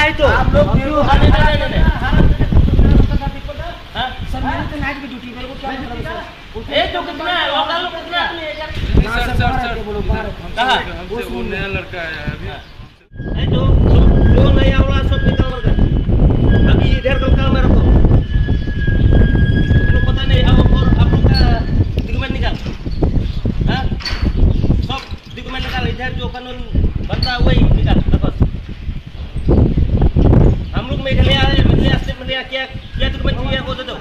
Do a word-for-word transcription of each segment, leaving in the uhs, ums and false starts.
नहीं तो। आप लोग क्यों? अरे, नहीं, नहीं, नहीं, नहीं। हाँ? सर, मेरे को नाइट की ड्यूटी, मेरे को क्या मतलब है, सर? ए, तो कितना? लोकल लोग कितना आदमी है इधर? नहीं, सर, सर, सर, इधर, हमसे, कहाँ? हमसे वो नया लड़का आया है अभी। हाँ। ए, जो, जो, जो नया वाला सब निकाल कर दे। अभी इधर का काम है, रखो। तुमको पता नहीं, अब और आप लोग का डॉक्यूमेंट निकाल। हाँ? सब डॉक्यूमेंट निकाल, इधर जो कानून बनता है, वही निकाल, वापस। हम लोग मेघालय आए, मेघालय स्टेट में क्या, क्या डॉक्यूमेंट चाहिए, वो दे दो।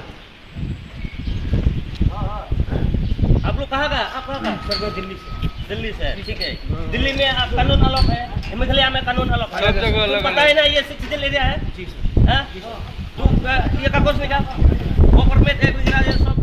आप लोग कहाँ का? आप कहाँ का? सर, मैं दिल्ली से। दिल्ली से, ठीक है। दिल्ली में आप कानून अलग है, मेघालय में कानून अलग है। सब जगह अलग अलग। पता है ना, ये सिक्स हिल एरिया है। जी, सर। हाँ? तो, अ, ये कागज निकाल। वो परमिट है, वगैरह ये सब।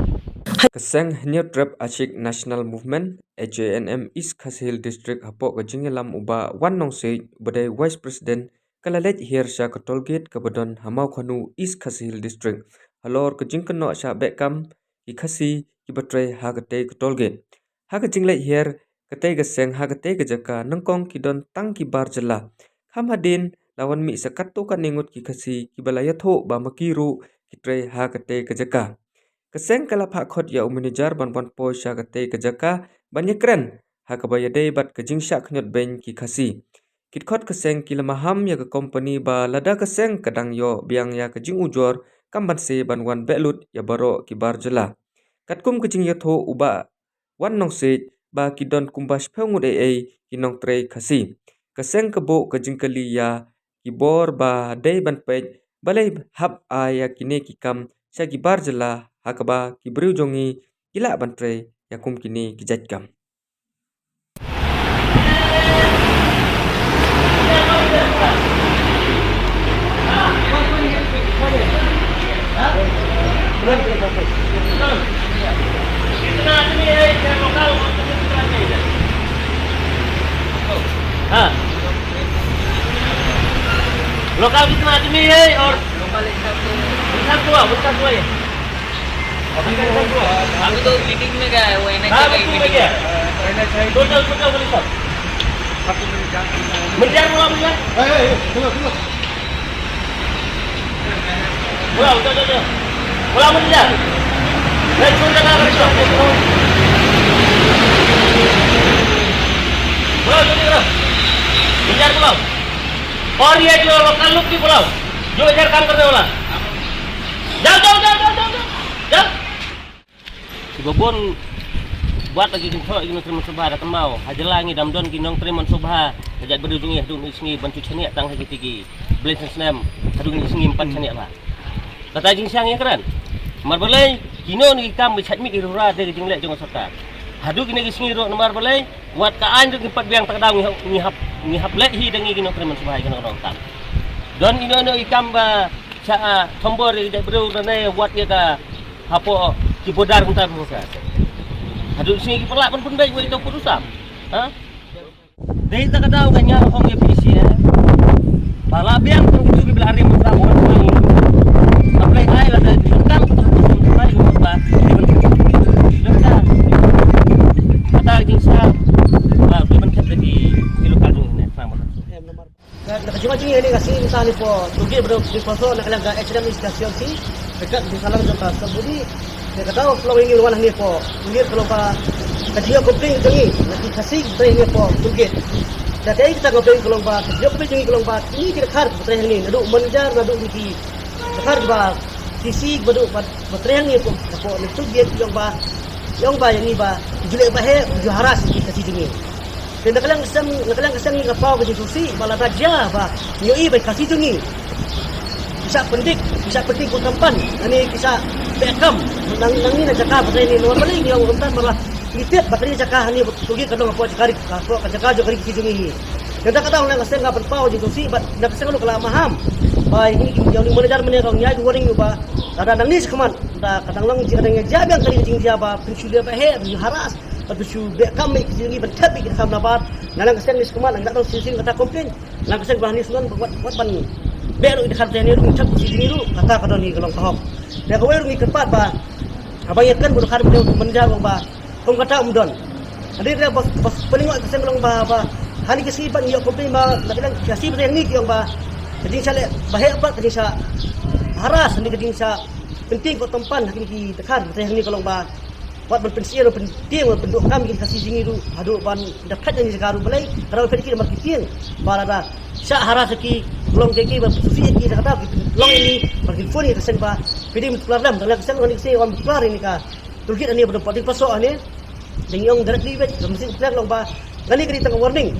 Ka seng Hynñiewtrep Achik National Movement, H A N M, East Khasi Hills District hapoh ka jingïalam u Bah Wan Nongsiej, uba dei Vice President, ka la leit hiar sha ka toll gate kaba don ha Mawkhanu, East Khasi Hills District, halor ka jingkynnoh shah beh kam ki Khasi kiba trei ha katei ka toll gate. Ha ka jingleit hiar katei ka seng ha katei ka jaka, nyngkong ki don tang ki bar jylla. Kham hadien la wan mih sa katto katne ngut ki Khasi kiba la ïathuh ba ma ki ruh ki trei ha katei ka jaka. Ka seng ka la phah khot ïa u manager ban wan poi sha katei ka jaka ban ïakren ha kaba ïadei bad ka jingshah khñiot beiñ ki Khasi. Ki dkhot ka seng ki la maham ïa ka kompani ba lada ka seng ka dang ïoh biang ïa ka jingujor, kam ban se ban wan beh lut ïa baroh ki bar jylla. Katkum ka jingïathuh u Bah Wan Nongsiej ba ki don kumba shiphew ngut ei ei ki nongtrei Khasi. Ka seng ka buh ka jingkylli ïa ki bor ba dei ban peit balei hap ai ïa kine ki kam sha ki bar jylla, ha kaba ki briew jong ngi ki lah ban trei ïa kum kine ki jait kam. हाँ। लोकल कितना आदमी है और लोकल एक साथ तो एक साथ हुआ, उसका हुआ है। अभी वो, अभी तो मीटिंग में गया है वो, एनएचआई हाँ, की मीटिंग में गया। टोटल कितना पुलिस सब? मिल जाए, बोला, मिल जाए। ए, ए, ए, सुनो, सुनो। बोला, उधर, उधर, उधर। बोला, मिल जाए। नहीं, छोड़ देना, नहीं, छोड़ देना। बोला, जल्दी करो। मिल जाए, बोला। और ये जो लोकल लोग भी बुलाओ, जो इधर काम करने वाला। जाओ, जाओ, जाओ। Kiba bun, wat la ki kynthoh ïa ki nongtrei mon sngewbha da kynmaw, ha jylla ngi dang don ki nongtrei mon sngewbha ka jaitbynriew jong ngi, haduh kine ki sngi ban shu shaniah tang ha kitei ki blei snem, haduh kine ki sngi ym pat shaniah bha. Kata jingshisha ngi kren. Namar balei, kino kine ki kam ba shait mih ki rura da ka jingleh jong ka sorkar. Haduh kine ki sngi ruh namar balei, wat ka aiñ ruh ngim pat biang, ta ka daw ngi hap, ngi hap, ngi hap leh hi da ngi ki nongtrei mon sngewbha ïa kano kano ka kam. Don ino ino ki kam ba shah, ah, thombor ïa ki jaitbynriew, lane wat ïa ka hapoh ki border kumta ba ka. Haduh sngi ki pynlah ban pynbeit wei tang pynusam. Ha? Dei ta ka daw ka ñiar ong ïa phi shisha. Ba la biang tang kitu ki ba la rim mynta ba wan tang. Ka Blei ai lada donkam kitu ki ba rim mynta. Donkam. Kata ka jingshisha ba ki ban thep da ki, ki local jong ngi ne. Selamat. Na ka jingma jong ngi ïa kane ka sngi mynta hangne hapoh toll gate ba dei ba sponsor na ka liang ka H M E Special T, ryngkat ka jingsalang jong ka Sir Budi. Te ka daw ka long ïa ngi ruh hangne hapoh toll gate ka long ba ka jingïoh complain jong ngi na ki Khasi kiba trei hangne hapoh toll gate. Te kaei kata ka complain ka long ba, ka jingïoh complain jong ngi ka long ba kine ki dkhar kiba trei hangne, naduh manager, naduh ki dkhar kiba T C kiba duh ba, ba trei hangne hapoh, hapoh toll gate, ki ong ba, ki ong ba ïa ngi ba ki ju leh ba heh, ki ju harass ïa ki Khasi jong ngi. Te na ka liang ka seng, na ka liang ka seng ngi nga paw ka jingsngewsih ba lada jia ba ngi ïohi ba ki Khasi jong ngi ki shah pyndik, ki shah pyndik bun khamtam, lane ki shah beh kam nangne na jaka ba trei hangne, namar balei ngi ong kumta, namar ba ngi tip ba kane ka jaka hangne ba toll gate ka long hapoh jaka ri, hapoh ka jaka jong ka ri Khasi jong ngi hi. Te na kata ka liang ka seng nga pynpaw ka jingsngewsih bad na ka seng ruh ka la maham ba ïa ngi, ïa u manager mynne ka ong ïa ki warning ba lada nangne shakhmat, lada ka dang long jia, ka dang jia biang kane ka jingjia ba phin shu leh ba heh, phin shu harass, ba phin shu beh kam ïa ki jong ngi, ban thep ïa ki dkhar naba. Na ka liang ka seng ngi shakhmat ngi la don shisien kata complain. Na ka liang ka seng ba hangne sngewbha wat, wat ban beh ruh ki dkhar te hangne ruh, ngi thep ki jong ngi ruh, kata ka don hi ka long ka hok. Te kawei ruh ngi kyrpad ba haba ïa kren bad u dkhar mynne u manager ong ba kum kata um don. Hadien kata ba, ba pynlyngngoh ka seng ka long ba, ba hangne ki Khasi ba ngi ïoh complain ba na ka liang ki Khasi ba trei hangne ki ong ba Ka jingshah leh ba heh pat, ka jingshah harass ne ka jingshah pyntieng ka tompan ha kine ki dkhar, te hangne ka long ba wat ban pynsyier, ban pyntieng, ban pynduh kam ïa ki Khasi jong ngi ruh haduh ban da phet ïa ki jaka ruh, balei ka dei phet ïa ki namar ki tieng ba lada shah harass ïa ki, long ïa ki ba pynsngewsih ïa ki, da kata ki long ïa ngi ba ki phone ïa ka seng ba phi dei mut kular lem, da la ka seng, wan ïa ka seng, wan kular ïa ka tool kit hangne ba dei pat dei pasoh hangne. Dang ïong directly bad ka masi ka plek long ba kane ka dei tang warning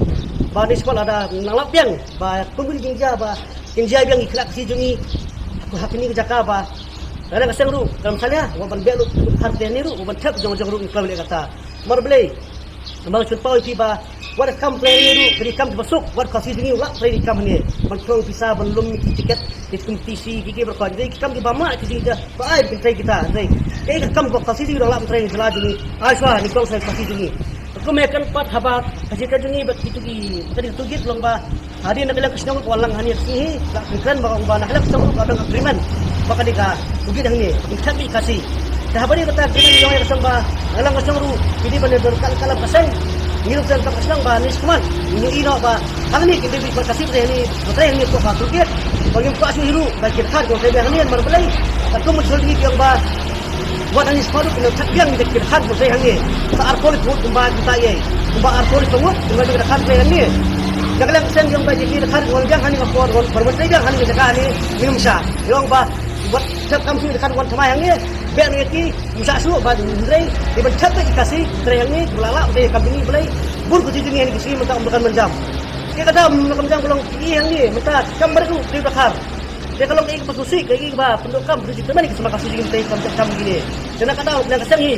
ba ne spot lada nang lap biang ba kum kine ki jingjia ba kin jia biang ki khlak Khasi jong ngi ha kine ki jaka ba lada ka seng ruh kam salia, wat ban beh lut har te ne ruh, wat ban thep jong jong ruh ngi klam leh kata. Mar balei? Namar chun pau ïa phi ba wat kam trei ne ruh ka dei kam ba suk, wat Khasi jong ngi wat trei kam ne ban throng pisa, ban lum ki tiket, ki kum T C, ki ki berkon, dei ki kam ki ba ma ki jingja ba ai kin trei kita, dei dei ka kam ba Khasi jong ngi dang lap trei jylla jong ngi. Ai shwa ni kong sai Khasi jong ngi. Kum ïa kan pat haba ka jingkren jong ngi bad kitu ki, ka dei tu git long ba hadien na ka liang ka shnong ka wan lang hangne ka sngi hi, la kren ba ong ba na ka liang ka shnong ka dang agreement ba ka dei ka tu git hangne ka dei ka Khasi. Te haba dei kata agreement jong ïa ka shnong ba na ka liang ka shnong ruh ki dei ban ïadon ka, ka liang ka seng, ngi ruh seng ka shnong ba ni sman ngi ïohi noh ba hangne ki dei ba Khasi ba dei hangne, ba dei hangne ko ka tu git ba ngim kwah shu hi ruh ba ki dkhar ko dei hangne, mar balei? Ka kum mut shu dei ki ong ba wat hangne spa ruh kino thak biang ïa ki dkhar ko dei hangne. Sa arphew ngut kumba kita ïa, kumba arphew ngut kumba ki dkhar dei hangne. Ka liang ka seng ïa ba ki dkhar ko biang hangne ka por ko, por dei biang hangne ka jaka hangne. Ngim sha ïa ong ba wat thep kam shu dkhar wan thymmai hangne. Beh ne ki ngim sha shu ba dei dei ban thep ki Khasi dei hangne, ba la la dei kam ni balei? Bun ko ji ni hangne ki shu mynta um kan manjam. Ki kata um kan manjam ko long ki hangne mynta kam bar ku dei dkhar. Te ka long kaei kaba sngewsih, kaei kaba pyndonkam, pyndonkam jingkyrmen ïa ki samla Khasi jong ngi, te kam jam jam kine. Te na ka daw na ka seng hi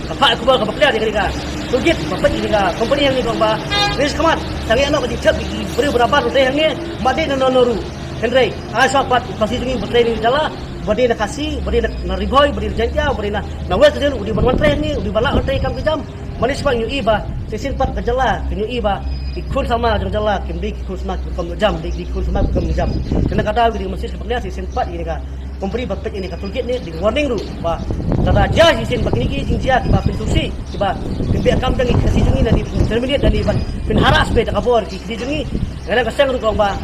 ka phah khubor kaba clear ïa kane ka tool kit ba peit ïa ka company hangne, kong ba ris khmat sangeh noh ka jingthep ïa ki briew barabar te hangne, ma dei na no no ruh. Hynrei ai shwa pat Khasi jong ngi ba trei na jylla, ba dei na Khasi, ba dei na, na Ri Bhoi, ba dei na Jaiñtia, ba dei na, na West Khasi, u dei ban wan trei hangne, u dei ban lah wan trei kam ka jam. Mane shuwa ngi ïohi ba shisien pat ka jylla, ngi ïohi ba ki khun samla jong jylla kim dei ki khun samla ki kam jam, dei ki khun samla ki kam jam. Te na ka daw ngi dei message ka pynlong shisien pat ïa ka company ba peit ïa ka tool kit ne, dei warning ruh ba lada jia shisien ba kine ki jingjia kiba pynsngewsih, kiba pynbeh kam jong ki Khasi jong ngi, lane pyn-terminate, lane ban pynharass beit da ka bor ki Khasi jong ngi. Nga la ka seng ruh kong ba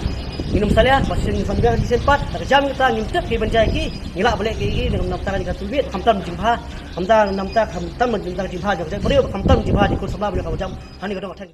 ngin ym salia, ba shisien ngin sam biang shisien pat, da ka jam kita ngim tip ki ban jia ki, ngi lah ba leh ki, ngi ngam tam ka tool kit, khamtam jingbha. Khamtam, namta khamtam, namta jingbha jong ka jaitbynriew, khamtam jingbha jong ki khun samla ba ïa ka jam. Hangne ka dong ka thang.